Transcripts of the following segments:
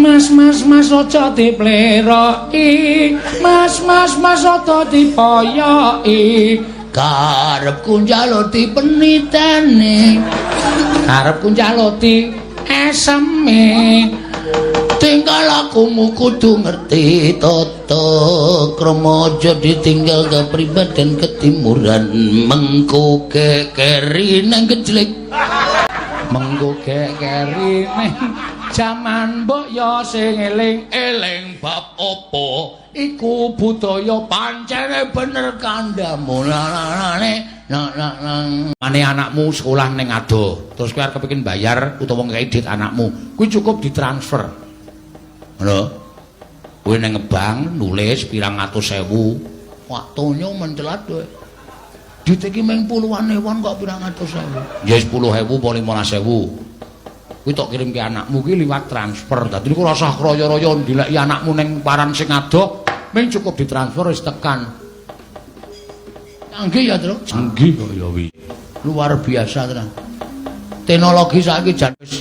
Mas, mas, mas, aja dipleroki. Mas, mas, mas, aja dipoyoki. Karepku njaluk dipeniteni. Karepku njaluk di eseme. Tingkah lakumu kudu ngerti tata krama, aja ditinggal kepribaden ketimuran, mengko kekeri nang gejlek. Mengko kekeri ning jaman. Mbok ya sing eling eling bab apa iku budaya pancene bener kandhamu lalane na na. Mane anakmu sekolah ning adoh, terus kowe arep kepengin bayar utawa ngekeki duit anakmu, kuwi cukup ditransfer. Ngono. Kowe ning bank nulis pirang atus ewu. Wah, tonyo mencelat kowe. Duit iki mung puluhan ewon kok pirang atus ewu. Ya 10.000 apa 15.000. Kuwi tok kirim ke anakmu kuwi liwat transfer. Dadi niku ora usah kraya-raya ndileki anakmu ning paran sing adoh, mung cukup ditransfer wis tekan. Canggih ya, Truk. Canggih kok ya wi. Luar biasa tenan. Teknologi saiki jan wis.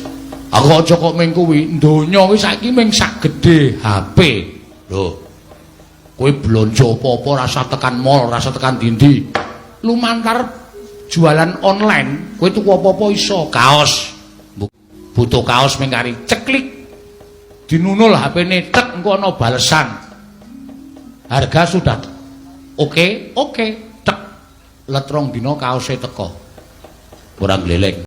Aku aja kok mung kuwi, donya kuwi saiki mung sak gedhe HP. Lho. Kowe blonjo apa-apa rasa tekan mall, rasa tekan dindi. Lumantar jualan online, kowe tuku apa-apa iso. Kaos. Butuh kaos mung kari ceklik. Dinunul HP-ne tek, engko ana balesan. Harga sudah oke, oke, tek. Let 2 dina kaose teko. Ora gleleng.